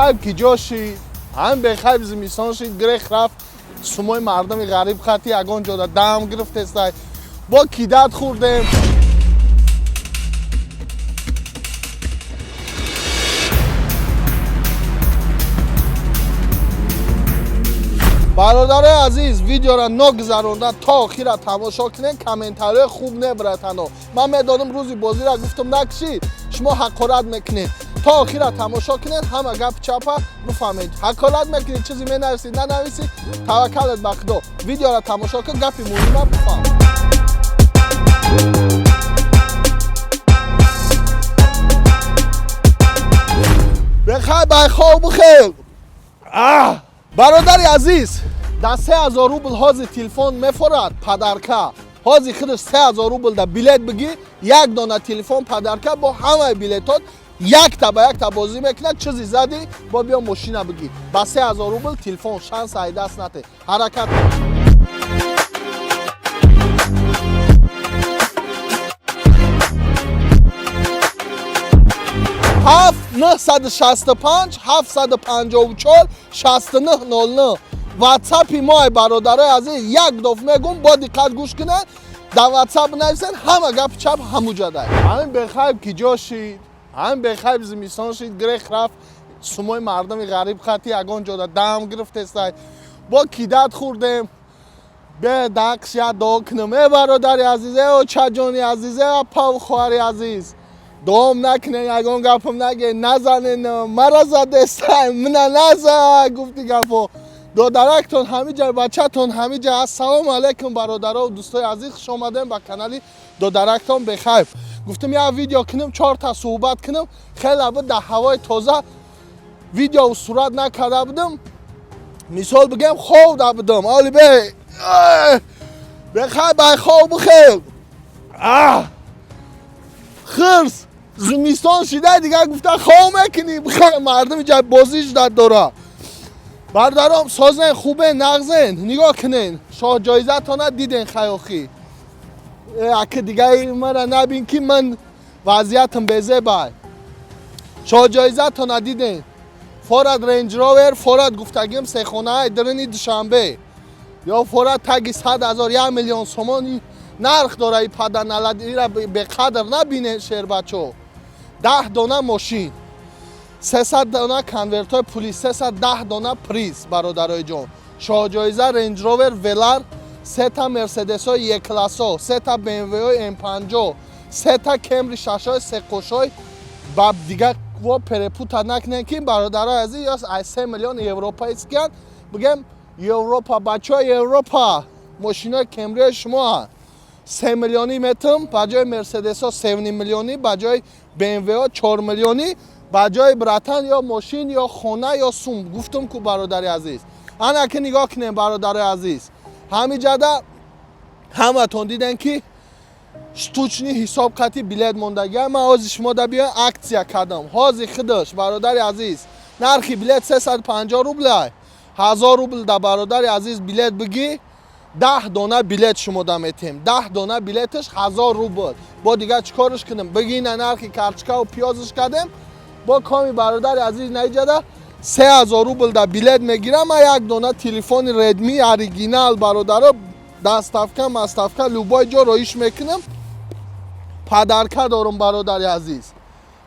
Бехайб ки ҷо шид, ҳам бехайб зимистон шид, грех рафт, сумои мардуми ғариб хати ягон ҷода дам гирифтестай. Бо кидат хӯрдем. Бародарои азиз, видеоро ногузаронда то охира тамошо кунед, комментариҳои хуб небаратано. Ман медонам, рӯзи бозиро гуфтам накшид, шумо ҳақорат мекунед. То охира тамошо кунед, ҳама гапи чапа бифаҳмед. Ҳақорат мекунед, чизе менависед, нанависед, таваккалат ба Худо. Видеоро тамошо кун, гапи муҳима бифаҳм. Бехай байхов бихел. Бародари азиз, дар 3000 рубл ҳозир телефон мефорад подарка. Ҳозир худаш 3000 рубл да билет бигӣ, як дона телефон подарка бо ҳамаи билетот якта ба якта бозӣ мекунад. Чизи задӣ, бо биё мошина бигӣ. Ба 3000 рубл телефон шанс ай даст нате. Ҳаракат. 7 965 754 69 09 ватсапи мо, ай бародарои азиз, як доф мегум, бо диққат гӯш кунед, дар ватсап нависен, ҳама гапи чап ҳамуҷадай. Ҳамин бехайб ки ҷо шид, ҳамин бехайб зимистон шид, грех рафт, сумои мардуми ғариб хати ягон ҷода дам гирифтестай. Бо кидат хӯрдем. Бе дақш я дуо кунем. Э бародари азиз, э очаҷони азиз, э апаву хоҳари азиз, дуом накунен, ягон гапам наге, назанен, мара задестай, мина наза гуфти гапо. Додарактон ҳамиҷа, бачатон ҳамиҷа. Ассалому алайкум, бародарову дӯстои азиз, хуш омадем ба канали Додарактон Бехайб. Гуфтам як видео кунем, чорта суҳбат кунем. Хеле буд дар ҳавои тоза видео сурат накарда будам. Мисол бигем, хов да будам. Оли бе бехайб байхов бихел. Хирс зимистон шида, дигар гуфта хов мекунӣ, мардум иҷа бозӣ шуда дора. Бародаром, созен, хубен, нағзен, нигоҳ кунен, шоҳҷоизатона диден. Хаёхӣ аки дигаи мара набин, ки ман вазъиятам безебай. Шоҳҷоизатона диден, форад Рейндж Ровер, форад гуфтагим сехонаи дирини Душанбе ё форад таги 100 000, 1 миллион сомони нарх дора. И паданалад ира беқадр набинен, шербачо. 10 дона мошин, 300 дона конвертҳои пули, 310 дона приз. Бародарои ҷон, шоҳҷоиза Рейндж Ровер Велар, сета Мерседесҳои Е-классо, сета БМВҳои М50, сета Кемри шашҳои секошой. Ба дигар во перепутать накунем, ки бародарои азиз, ё ай 3 миллион европейскиян. Бигем Европа, бачаҳои Европа, мошинои Кемриҳои шумоа 3 миллионӣ метам, ба ҷои Мерседесҳо 3,5 миллионӣ, ба ҷои БМВҳо 4 миллионӣ, ба ҷои братан ё мошин, ё хона, ё сум. Гуфтум ку, бародари азиз. Ана ки нигоҳ кунем, бародарои азиз, ҳамиҷада ҳаматон дидем, ки штучный ҳисоб қати билет мондагия. Ман ҳозир шумо да биён акция кардам. Ҳозир худаш, бародари азиз, нархи билет 350 рублай, 1000 рубл да, бародари азиз, билет бигӣ, 10 дона билет шумо да метем. 10 дона билеташ 1000 рубл. Бо дигар чӣ корш кунем? Бигина нархи карчкаву пиёзш кардем. Бо коми, бародари азиз, наиҷада 3000 рубл да билет мегирам ман, як дона телефони Редми оригинал, бародаро, доставка маставка любой ҷо роиш мекунам, подарка дорум, бародари азиз.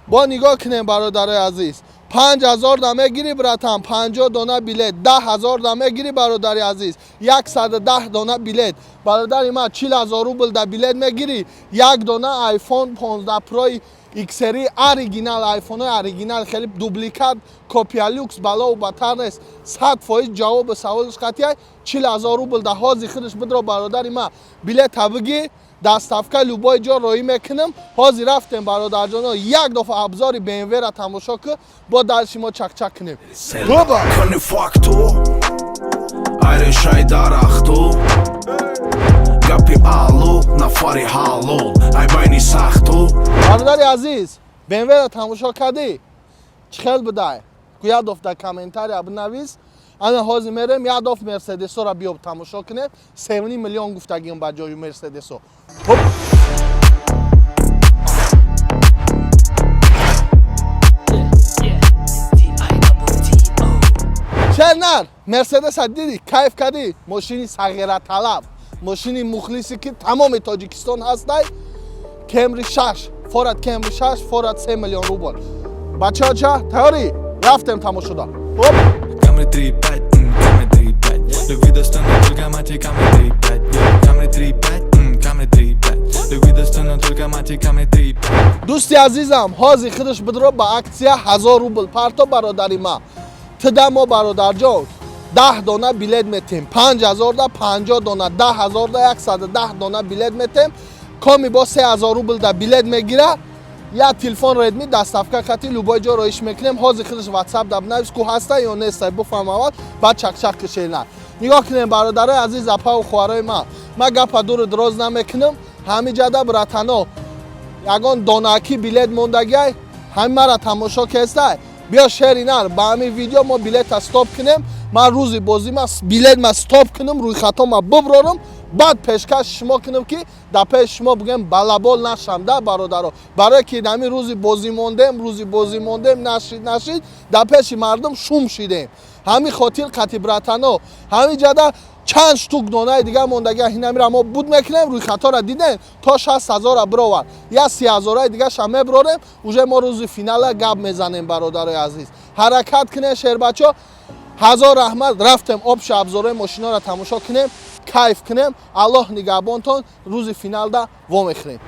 Бо нигоҳ кунем, бародарои азиз, 5000 да мегирӣ, братан, 50 дона билет, 10 000 да мегирӣ, бародари азиз, 110 дона билет. Бародари ман, 40 000 рубл да билет мегирӣ, як дона Айфон 15 Прои XR оригинал. Айфонҳои оригинал, хеле дубликат, копия люкс балову батар нест, 100% ҷавоби саволиш қатъия. 40 000 рубл да ҳозир худаш бидро, бародари ман, билета бигӣ, доставка любой ҷо роӣ мекунам. Ҳозир рафтем, бародарҷоно, як дафъа абзори БМВ-ра тамошо кӯ, бо дальше мо чакчак кунем. Боба! Кани факту айрешаи дарахту гапи аллу нафари ҳалол ай байни сахту. Бародари азиз, БМВ-ра тамошо кардӣ, чӣ хел будай? Гӯядоф дар комментария бинавис. Ана ҳозир мерем, як доф Мерседесоро биёб тамошо кунем. 3,5 миллион гуфтагим ба ҷои Мерседесо. Хоп. Yeah, yeah. D I double T. Шернар, Мерседеса диди, кайф кардӣ? Мошини сағираталаб, мошини мухлисе, ки тамоми Тоҷикистон ҳастай. Кемри 6, Форад Кемри 6, Форад 3 миллион рубл. Бачаҳо, тайёрӣ? Рафтем тамошода. Оп. Камри 3-5, Камри 3-5. Любви достойна только мать и Камри 3-5. Камри 3-5, Камри 3-5. Любви достойна только мать и Камри 3-5. Дӯсти азизам, ҳозир худаш бидро ба акция, 1000 рубл парто. Бародари ма, тида мо, бародарҷон, 10 дона билет метем, 5000 да 50 дона, 10 000 да 110 дона билет метем. Коми бо 3000 рубл да билет мегира, як телефон Редми доставка хати любой ҷо роиш мекунем. Ҳозир худаш Ватсап да бинавис, ку ҳаста ё неста, буфаҳм аввал, баъд чақчақ кишена. Нигоҳ кунем, бародарои азиз, апаву хоҳарои ман, ман гапа дуру дроз намекунам. Ҳамин ҷада, братано, ягон донаки билет мондагиай, ҳамин мара тамошо кестай, биё, шери нар, ба ҳамин видео мо билета стоп кунем. Ман рӯзи бозӣ ма билет ма стоп кунам, рӯйхатҳо буброрам, баъд пешкаши шумо кунам, ки дар пеши шумо бигӯем, балабол нашам да, бародаро. Барое ки ҳамин рӯзи бозӣ мондем, рӯзи бозӣ мондем, нашид, нашид, дар пеши мардум шум шидем. Ҳамин хотир қати, братано, ҳамин ҷада чанд штук донаи дигар мондагия, ҳинамира мо буд мекунем. Рӯйхатҳоро дидем, то 60 000-а бировард, як 30 000-аи дигаша меброрем, уже мо рӯзи финала гап мезанем. Бародарои азиз, ҳаракат кунем, шербачо, ҳазор раҳмат. Рафтем, общий обзор ои мошиноро тамошо кунем, кайф кунем. Аллоҳ нигаҳбонтон, рӯзи финалда вомехӯрем.